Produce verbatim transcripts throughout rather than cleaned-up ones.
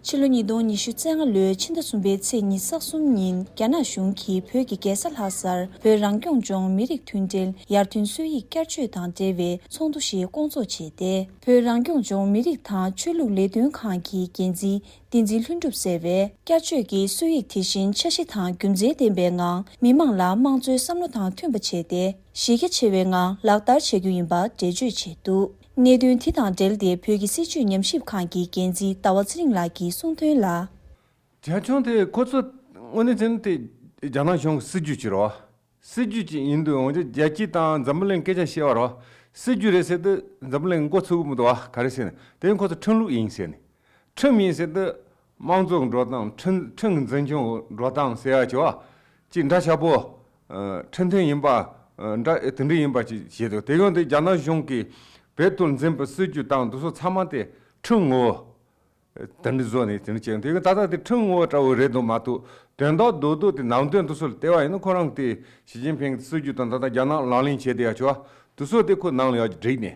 ཕྱི་ལོ་ཉིས་སྟོང་ཉི་ཤུ་རྩ་ལྔ་ལོའི་ཕྱི་ཟླ་གསུམ་པའི་ཚེས་ཉི་ཤུ་རྩ་གསུམ་ཉིན། རྒྱ་ནག་གཞུང་གིས་བོད་ཀྱི་རྒྱལ་ས་ལྷ་སར་བོད་རང་སྐྱོང་ལྗོངས་མི་རིགས་མཐུན་སྒྲིལ་ཡར་ཐོན་སྲོལ་ཡིག་བསྐྱར་བཅོས་དང་འབྲེལ་བའི་ཚོགས་འདུ་ཞིག་བསྐོང་ཚོགས་བྱས་ཏེ། བོད་རང་སྐྱོང་ལྗོངས་མི་རིགས་དང་ཆོས་ལུགས་ལས་དོན་ཁང་གི་འགན་འཛིན་བསྟན་འཛིན་ལྷུན་གྲུབ་ཟེར་བས། བསྐྱར་བཅོས་ཀྱི་སྲོལ་ཡིག་དེ་བཞིན་འཆར་གཞི་དང་རྒྱུ་མཚན་ལྡན་པའི་ངང་། མི་མང་ལ་དམངས་གཙོའི་བསམ་བློ་དང་མཐུན་པ་བྱས་ཏེ། གཞི་རྒྱ་ཆེ་བའི་ངང་ལག་བསྟར་བྱ་རྒྱུ་ཡིན་པ་འགྲེལ་བརྗོད་བྱས་འདུག་གནད་དོན་དེ་དང་འབྲེལ་ཏེ། བོད་ཀྱི་སྲིད་བྱུས་ཉམས་ཞིབ་ཁང་གི་འགན་འཛིན་ཟླ་བ་ཚེ་རིང་ལགས་ཀྱིས་གསུངས་དོན་ལ། རྒྱ་ཆུང་དེ་ཁོ་ཚོ་དངོས་གནས་བྱས་ན་དེ་རྒྱ་ནག་གཞུང་གི་སྲིད་བྱུས་ཅིག་རེད་བ། སྲིད་བྱུས་ཅིག་ཡིན་དུས་འོན་ཀྱང་རྒྱལ་སྤྱི་དང་འཛམ་བུ་གླིང་སྐད་ཆ་བཤད་པ་རེད་བ། སྲིད་བྱུས་རེད་ཟེར་དུས་འཛམ་བུ་གླིང་མགོ་ཚོས་ཀྱི་མི་འདུག་བ། ག་རེ་ཟེར་ན་དེ་ཁོ་ཚོ་ཁྲིམས་ལུགས་ཡིན་ཟེར་ནས། ཁྲིམས་ཡིན་ཟེར་དུས་དམངས་གཙོ་གི་འགྲོ་སྟངས། ཁྲིམས་ཁྲིམས་ཀྱི་འཛིན་སྐྱོང་གི་འགྲོ་སྟངས་ཟེར་ཡ་ཅིག་བ། ཅིག་འདྲ་ཆགས་པོ། ཨ། ཁྲིམས་མཐུན་ཡིན་པ། ཨ། འདྲ་དེ་འདྲ་ཡིན་པ་ཅིག་བྱེད་འདུག་དེ་ཡང་དེ་རྒྱ་ནག་གཞུང་གིས་བོད་དུ་འཛིན་པའི་སྲིད་བྱུས་དང་དེ་ཚོ་ཚང་མ་དེ་ཁྲིམས་ངོ་བོ་དེ་འདྲ་བཟོས་ནས་དེ་འདྲ་བྱས། དེ་ད་ལྟ་དེ་ཁྲིམས་ངོ་བོ་འདྲ་བོ་རེད་འདུག་མ་གཏོགས། དོན་དག་རྡོག་རྡོག་དེ་ནང་དོན་དེ་ཚོ་ལ་བལྟས་པ་ཡིན་ན། ཁོ་རང་དེ་ཞི་ཅིན་ཕིང་གི་སྲིད་བྱུས་དང་ད་ལྟ་རྒྱ་ནག་ལག་ལེན་བྱས་བསྡད་ཡ་ཅིག་བ། དེ་ཚོ་དེ་ཁོ་ནང་ལ་ཡ་བསྒྲིགས་ནས།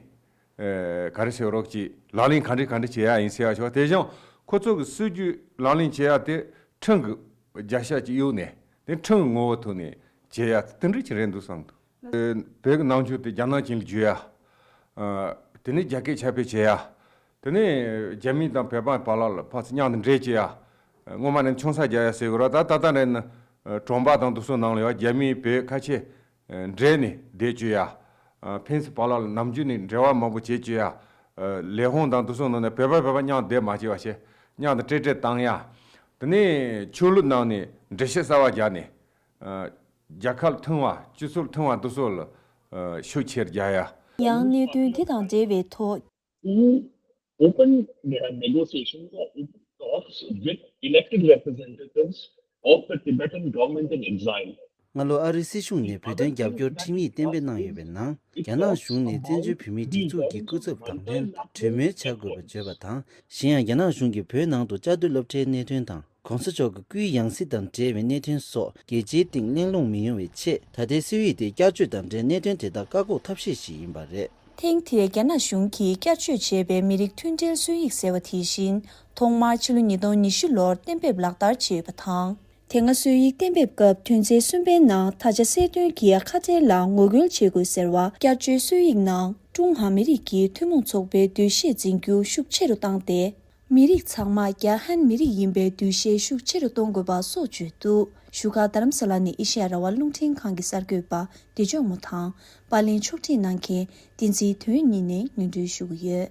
ཨེ། ག་རེ་ཟེར་རོགས་ཀྱིས་ལག་ལེན་ག་འདྲ་ག་འདྲ་བྱེད་ཡ་ཡིན་ཟེར་ཡ་ཞིག་བ། དེ་བཞིན་ཁོ་ཚོ་གི་སྲིད་བྱུས་ལག་ལེན་བྱེད་ཡ་དེ་ཁྲིམས་ཀྱི་རྒྱབ་ཤ་ཅིག་གཡུགས་ནས། དེ་ཁྲིམས་ངོ་བོ་ཐོག་ནས་བྱེད་ཡ་དེ་འདྲ་ཅིག་རེད་འདུག་བསམ་འདུག་ཨེ། བོད་ཀྱི་ནང་ཆོས་དེ་རྒྱ་ནག་ཅན་ལ་བསྒྱུར་ཡ། ཨ། དེ་ནས་རྒྱ་སྐད་ཁྱབ་སྤེལ་བྱེད་ཡ། དེ་ནས་རྒྱ་མི་དང་བོད་པ་བར་ལ་ལ་ཕར་ཚུར་མཉམ་དུ་འབྲེལ་བྱེད་ཡ། སྔོན་མ་ནས་ཆང་ས་རྒྱག་ཡ་ཟེར་གི་རེད། ད་ད་ལྟ་རེད་ན། ཨ། གྲོང་པ་དང་དེ་ཚོ་ནང་ལ་ཡ་རྒྱ་མི་བོད་ཁ་ཆེ། ཨ། འབྲེལ་ནས་བསྡད་བཅུག་ཡ། ཨ། ཕན་ཚུན་བར་ལ་ལ་ནམ་རྒྱུན་ནས་འབྲེལ་བ་མང་པོ་བྱེད་བཅུག་ཡ། ཨ། ལས་ཁུངས་དང་དེ་ཚོ་ནང་ནས་བོད་པ་བོད་པ་མཉམ་བསྡད་མ་བྱེད་པ་བྱས། མཉམ་དུ་འཕྲད་འཕྲད་བཏང་ཡ། དེ་ནས་ཆོས་ལུགས་ནང་ནས་འགྲེལ་བཤད་གསར་བ་རྒྱག་ནས། ཨ། རྒྱལ་ཁབ་མཐུན་པ། སྤྱི་ཚོགས་མཐུན་པ་དེ་ཚོ་ལ། ཨ། ཤུགས་ཆེར་རྒྱག་ཡ། ཡང་གནད་དོན་དེ་དང་འབྲེལ་བའི་ཐོག who open, they have negotiations or open talks with elected representatives of the Tibetan government in exile. སྔ་ལོ་ཨ་རིའི་སྲིད་གཞུང་ནས་བོད་དོན་རྒྱབ་སྐྱོར་ཁྲིམས་ཡིག་གཏན་འབེབས་གནང་ཡོད་པའི་ནང་། རྒྱ་ནག་གཞུང་ནས་བཙན་བྱོལ་བོད་མིའི་སྒྲིག་འཛུགས་ཀྱི་སྐུ་ཚབ་དང་ལྷན་དུ་གྲོས་མོལ་བྱ་དགོས་པ་བརྗོད་པ་དང་། གཞན་ཡང་། རྒྱ་ནག་གཞུང་གིས་བོད་ནང་དུ་བཅའ་སྡོད་སློབ་གྲྭའི་གནད་དོན་དང་། གོང་ས་མཆོག་གི་སྐུའི་ཡང་སྲིད་དང་འབྲེལ་བའི་གནད་དོན་སོགས་རྒྱལ་སྤྱིའི་སྟེང་གླེང་སློང་མི་ཡོང་བའི་ཆེད། ད་ལྟའི་སྲོལ་ཡིག་དེ་བསྐྱར་བཅོས་དང་འབྲེལ། གནད་དོན་དེ་དག་བཀག་འགོག་ཐབས་ཤེས་ཤིག་ཡིན་པ་རེད། ཐེངས་འདིར་རྒྱ་ནག་གཞུང་གིས་བསྐྱར་བཅོས་བྱས་པའི་མི་རིགས་མཐུན་སྒྲིལ་སྲོལ་ཡིག་ཟེར་བ་དེ་བཞིན། ཐོག་མར་ཕྱི་ལོ་ཉིས་སྟོང་ཉི་ཤུ་ལོར་གཏན་འབེབས་ལག་བསྟར་བྱས་ཡོད་པ་དང་། དེ་སྔ་སྲོལ་ཡིག་གཏན་འབེབས་སྐབས་དོན་ཚན་གསུམ་པའི་ནང་། ད་ཆ་གསལ་སྟོན་གྱི་ཁ་བྲལ་ལ་ངོ་རྒོལ་བྱེད་དགོས་ཟེར་བ། བསྐྱར་བཅོས་སྲོལ་ཡིག་ནང་ཀྲུང་ཧྭ་མི་རིགས་ཀྱི་ཐུན་མོང་ཚོགས་པའི་འདུ་ཤེས་འཛིན་རྒྱུ་ཤུགས་ཆེ་རུ་བཏང་སྟེ། མི་རིགས་ཚང་མ་རྒྱ་ཧན་མི་རིགས་ཡིན་པའི་འདུ་ཤེས་ཤུགས་ཆེ་རུ་གཏོང་དགོས་པ་སོགས་བརྗོད་འདུག་བཞུགས་སྒར་རྡ་རམ་ས་ལ་ནས་ཨེ་ཤེ་ཡ་རང་དབང་རླུང་འཕྲིན་ཁང་གི་གསར་འགོད་པ་བདེ་མཆོག་མོ་དང་། པར་ལེན་ཕྱོགས་སྒྲིག་གནང་མཁན་བསྟན་འཛིན་དོན་གཉིས་ནས་སྙན་སྒྲོན་ཞུ་གི་ཡོད།